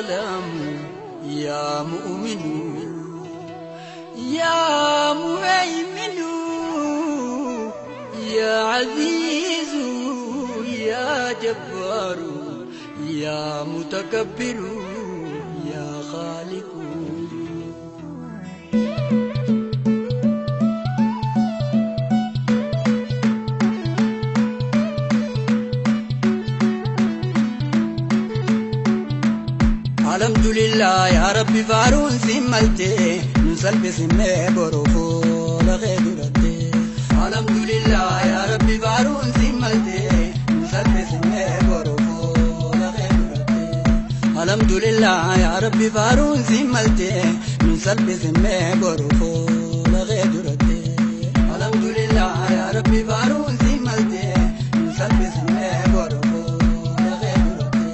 سلام يا مؤمن يا مهيمن يا عزيز يا جبار يا متكبر يا خالق. الحمد لله يا ربي فارون سملتي نسلب سمي بروفو لغيرتي. الحمد لله يا ربي فارون سملتي نسلب سمي بروفو لغيرتي. الحمد لله يا ربي فارون سملتي نسلب سمي بروفو لغيرتي. الحمد لله يا ربي فارون سملتي نسلب سمي بروفو لغيرتي.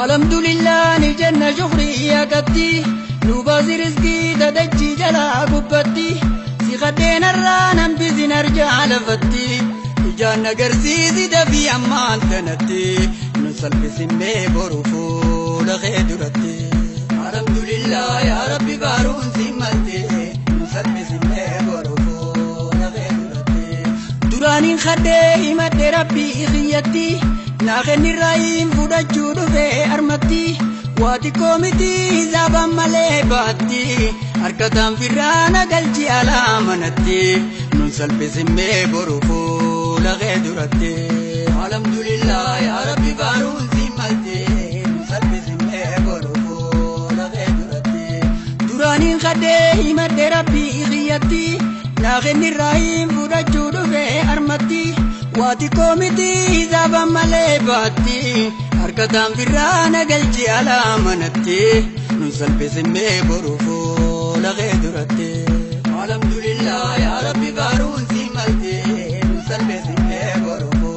الحمد لله نجنة شغري يا قدي نوبازي رزقي تدجي جلا قبتي سيغدين الرانم بزي نرجع لفتي إجانا قرسيزي دفي أمان تنتي نسلب سمي بروفو لغيدرتي. الحمد لله يا ربي بارون سمتي نسلب سمي بروفو لغيدرتي. درانين خدي إمد ربي خيتي ناخني الرايم فودجو دفي أرمتي واتي كومتي زابا مالي باتي أركتان فرانا قلجي على منتي نسلب سمي بروفو لغيدرتي. الحمد لله يا ربي بارون سمتي نسلب سمي بروفو لغيدرتي. درانين خدي إمد ربي خيتي ناخني الرايم فودجو دفي أرمتي واتي كومتي زابا مالي باتي أركتان فرانا قلجي على منتي نسلب سمي بروفو لغيدرتي. الحمد لله يا ربي بارون سملتي نسلب سمي بروفو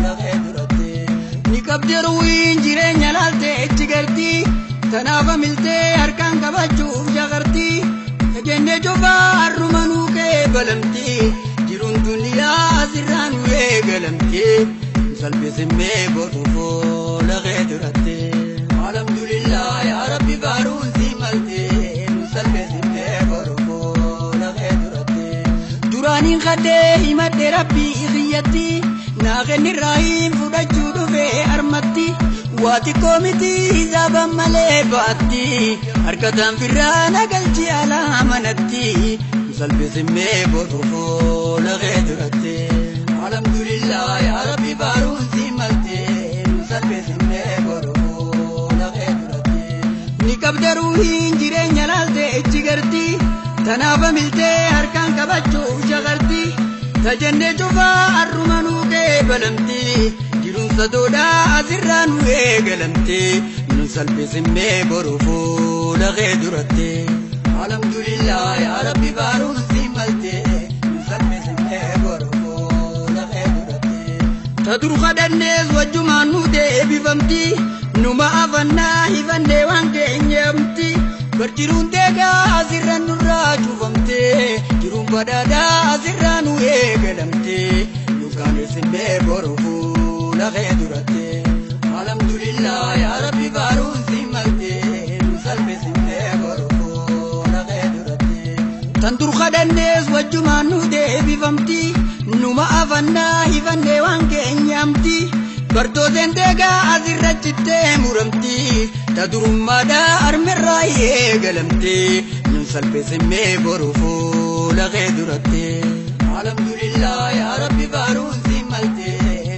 لغيدرتي. نكبدر وين جيرين يلالتي اتشغرتي تنافا ملتي أركان كباتشوف جغرتي تجنة جوفا الرمانو كيبلمتي جيرون دنيا سران ويقلمتي نسلب سمي بروفو لغيدرتي. الحمد لله يا ربي بارون سملتي نسلب سمي بروفو لغيدرتي. درانين خدي إمد ربي خيتي ناغني الرايم فودجو دفي أرمتي واتي كومتي زابا مالي باتي أركتان فرانا قلجي على منتي نسلب سمي بروفو لغيدرتي. الحمد لله يا ربي بارون سملتي نسلب سمي بروفو لغيدرتي. نكبدر وين جيرين يلالتي اتشغرتي تنافا ملتي أركان كباتشو شغرتي تجنة جوفا الرمانو كيبلمتي جيرون صدودا أزران ويقلمتي نسلب سمي بروفو لغيدرتي. الحمد لله يا ربي بارون سملتي نسلب سمي بروفو لغيدرتي. تدر خدنيز وجمانو دي بفمتي نما أفنا هفني وانك نيمتي برجرون ديغا أزران نراجو فمتي جرون بدادا أزران ويقلمتي نكان سمي بروفو لغيدرتي. الحمد لله يا ربي بارون سملتي نسلب سمي بروفو لغيدرتي. تندر خدنيز وجمانو دي بفمتي نما أفنا هفني وانك نيمتي برتوزن ديغا أزرچتي مرمتي تدرمادا أرمراي قلمتي نسلب سمي بروفو لغيدرتي. الحمد لله يا ربي بارون سملتي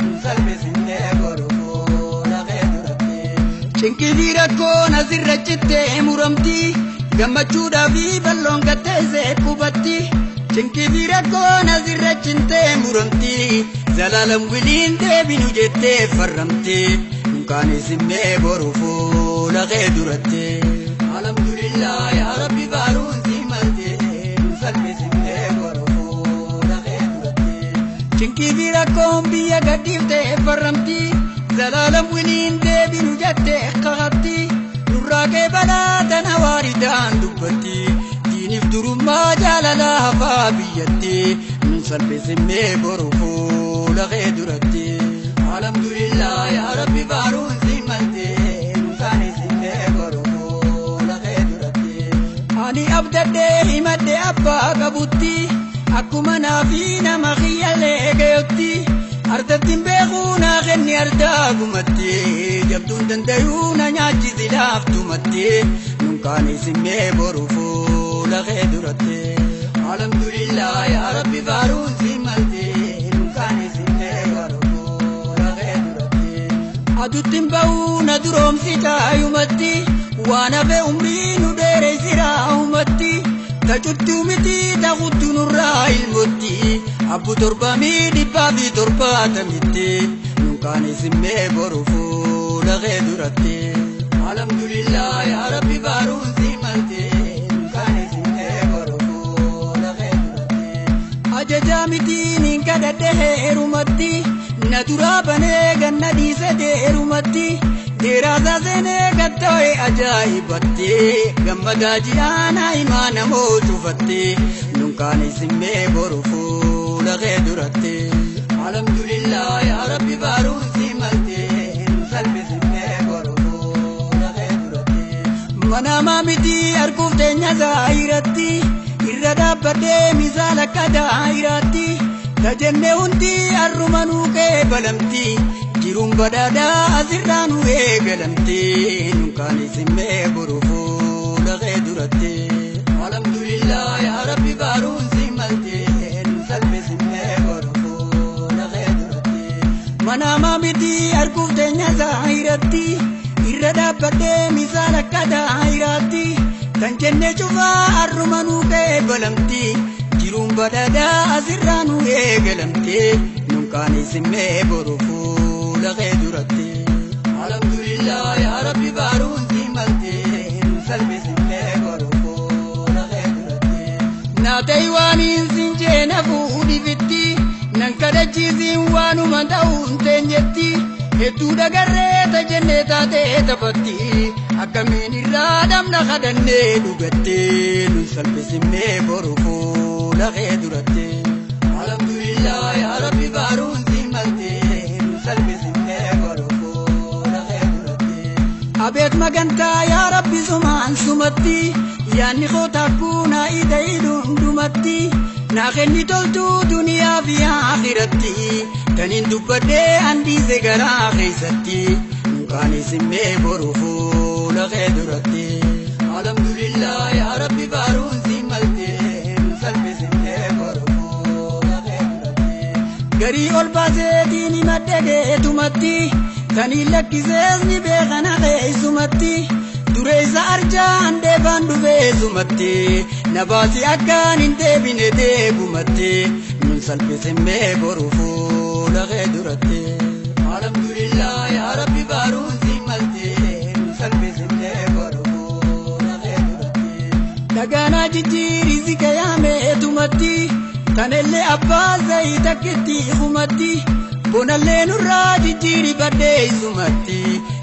نسلب سمي بروفو لغيدرتي. شنكي فيركو نزرچتي مرمتي غمچودا في بلون قتيزه كوبتي شنكي فيركو نزرچنتي مرمتي زلالم ولين دبينو جتي فرمتي نكاني سمي بروفو لغيدرتي. الحمد لله يا ربي بارون سملتي نسلب سمي بروفو لغيدرتي. شنكي فيركو بيا قديفتي فرمتي زلالم ولين دبينو جتي قغتي نراكي بلا تنواردان دبتي ديني بدرما جلالا فابيتي نسلب سمي بروفو لغيدرتي. الحمد لله يا ربي بارون سملتي نساني سمي بروفو Ani abdadhee himadhe abbaa qabutti akkuma naafi nama kiyyallee gayotti ardattiin beekuu naa kenni ardaa gumatti jabduun dandayuu na nyaachisi laaftumatti nunkaan isimmee boru fuula kee duratti. Alhamdulillah yaa Rabbi faaruun si malte nunkaan isimmee boru fuula kee duratti. Aduttiin ba'uu na duroomsi taayumatti waan hafe umrii nu dheereessiraa umatti tacuttuu miti taqutti nurraa ilmotti abbu 770 nunkaan isimmee boru fuula kee duratti. Alhamdulillah yaa Rabbi faaruun si malte nunkaan isimmee boru fuula kee duratti. Ajajaa miti niin kadhadhe heerumatti na duraa banee ganna dhiise deerumatti. Dheeraasaa seenee gatta'e ajaa'ibatti gammadaa ji'aana himaa namoo cufatte nunkaan isimmee boru fuula kee duratti. Alhamdulillah yaa Rabbi faaruun si malte nu salphisimmee boru fuula kee duratti. Manamaa miti arguuf teenya zaayiratti irra dhaabbadhee misaala akka daayiraatti tajennee hundi har'uma nuu kee balamti. Jiruun badhaadhaa asirraa nu eegalamte nunkaan isimmee boru fuula kee duratti. Alhamdulillah yaa Rabbi faaruun si malte nu salphisimmee boru fuula kee duratti. Manamaa miti arguuf teenya zaayiratti irra dhaabbadhee misaala akka daayiraatti kan jennee cufaa har'uma nuu kee balamti. Jiruun badhaadhaa asirraa nu eegalamte nunkaan isimmee boru fuula kee duratti. Alhamdulillah yaa Rabbi faaruun si malte nu salphisimmee boru fuula kee duratti. Naatee waaniin siin jeena fuudhifitti nan kadhachiisiin waanuma ta'uun teenyetti hedduu dhagarree tajennee taatee taphatti akkamiin irraa dhabna kadhannee dhugatte nu salphisimmee boru fuula kee duratti. Alhamdulillah yaa Rabbi faaruun si malte nu salphisimmee boru fuula kee duratti. Abeet magantaa yaa Rabbi sumaan sumatti yaanni koo taakkuu naa ida'ii dhundhumatti naa kenni toltuu duniyaa fi akhiratti taniin dubbadhee andiise garaa keessatti nunkaan isimmee boru fuula kee duratti. Alhamdulillah yaa Rabbi faaruun si malte nu salphisimmee boru fuula kee duratti. Garii ol baaseetiin himadhe geetumatti taniin lakkisees ni beekana keessumatti. Dureessa arjaan deebaan dhufeessumatti na baasi akkaan hin deebine deebumatti nun salphisimmee boru fuula kee duratti. Alhamdulillah yaa Rabbi faaruun si malte nu salphisimmee boru fuula kee duratti. Dhagaanaa jijjiirisi qiyaameetumatti tanellee abbaa zayii takkitti humatti bonallee nurraa jijjiiri baddeessumatti.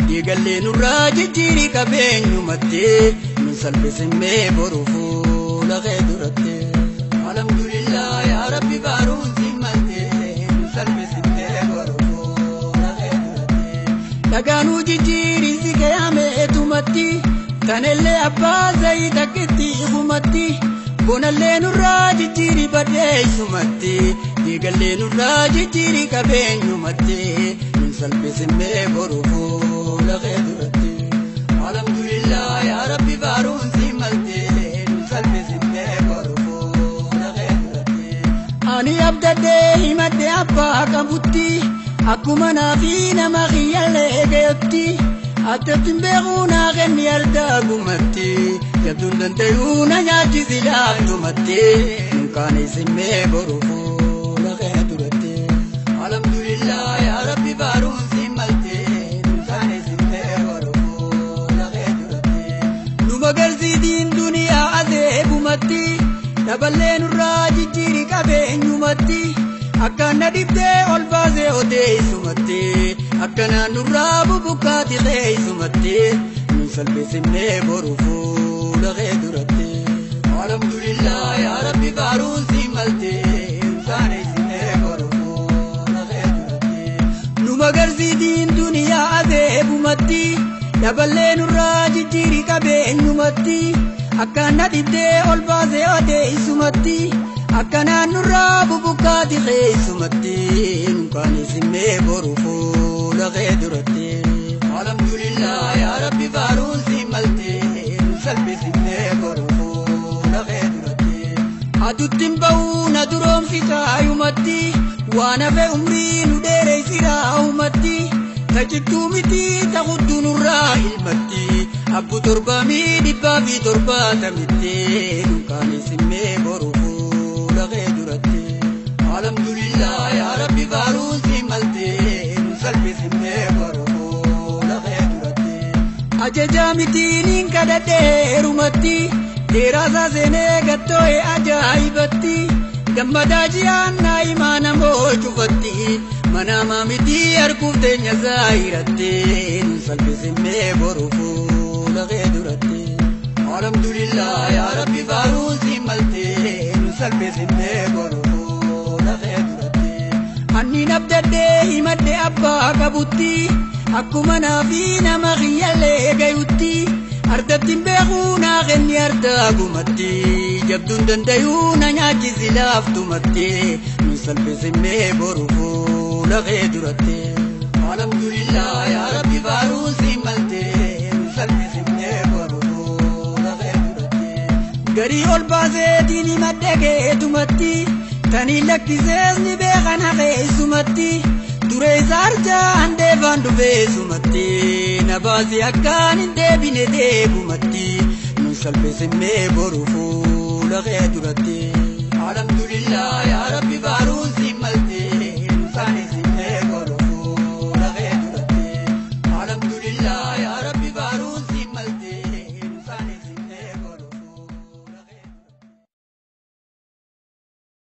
Diigallee nurraa jijjiiri qabeenyumatti nu salphisimmee boru fuula kee duratti. Alhamdulillah yaa Rabbi faaruun si malte nu salphisimmee boru fuula kee duratti. Dhagaanuu jijjiirisi qiyaameetumatti tanellee abbaa zayii takkitti humatti bonallee nurraa jijjiiri baddeessumatti diigallee nurraa jijjiiri qabeenyumatti nu salphisimmee boru fuula kee duratti. Alhamdulillah yaa Rabbi faaruun si malte nu salphisimmee boru fuula kee duratti. Ani abdadhee himadhe abbaa qabutti akkuma naafi nama kiyyallee gayotti addatti beekuu naa kenni ardaa gumatti jabduun dandayuu na nyaachisi laaftumatti nunkaan isimmee boru fuula kee duratti. Alhamdulillah yaa Rabbi faaruun si malte nunkaan isimmee boru fuula kee duratti. Nu magarsiitiin duniyaa azeebumatti dhaballee nurraa jijjiiri qabeenyumatti akkaan na dhibdee ol baasee odeessumatti akkanaan nurraa bubukkaati qeessumatti nu salphisimmee boru fuula kee duratti. Alhamdulillah yaa Rabbi faaruun si malte nunkaan isimmee boru fuula kee duratti. Nu magarsiitiin duniyaa azeebumatti dhaballee nurraa jijjiiri qabeenyumatti Akkaan na dhibdee ol baasee odeessumatti akkanaan nurraa bubukkaati keessumatti nunkaaneessinnee boru fuula kee duratti. Alhamdulillah yaa Rabbi faaruun si maltee nu salphisinnee boru fuula kee duratti. Adutti hin ba'uu na duroomsi taayumatti waan hafe umrii nu dheereessira umatti tajittuu miti ta'uttu nurraa ilmatti. Abbu torbamii dhibbaa fi torbaatamitti nunkaaneessinnee boru fuula kee duratti. Alhamdulillah yaa Rabbi faaruun si maltee nu salphisinnee boru fuula kee duratti. Ajajaa mitiin hin kadhadheerumatti dheeraasaa seenee gattoo'e ajaa'ibatti gammadaa ji'aan naa'imaa namoo cufatti mana miti arguuf teenya zaayiratti nu salphisinnee boru fuula kee duratti. Alhamdulillah yaa Rabbi faaruun si maltee nu salphisinnee boru fuula kee duratti. Anni nabdadhee himadhe abbaa qabutti akkuma naafi nama kiyyallee gayutti ardatti hin beekuu naa kenni ardaa gumatti jabduun dandayuu na nyaachisi laaftumatti nu salphisinnee boru fuula kee duratti. Alhamdulillah yaa Rabbi faaruun si maltee nu salphisinnee boru fuula kee duratti. Garii ol baaseetiin himadhe keetumatti tanii lakkisees ni beekan hafeessumatti. Duree isaa arjaa handeefaan dhufeessumatti na baasii akkaan hin deebine deebumatti nu salphisinnee boru fuula kee duratti. Alhamdulillah.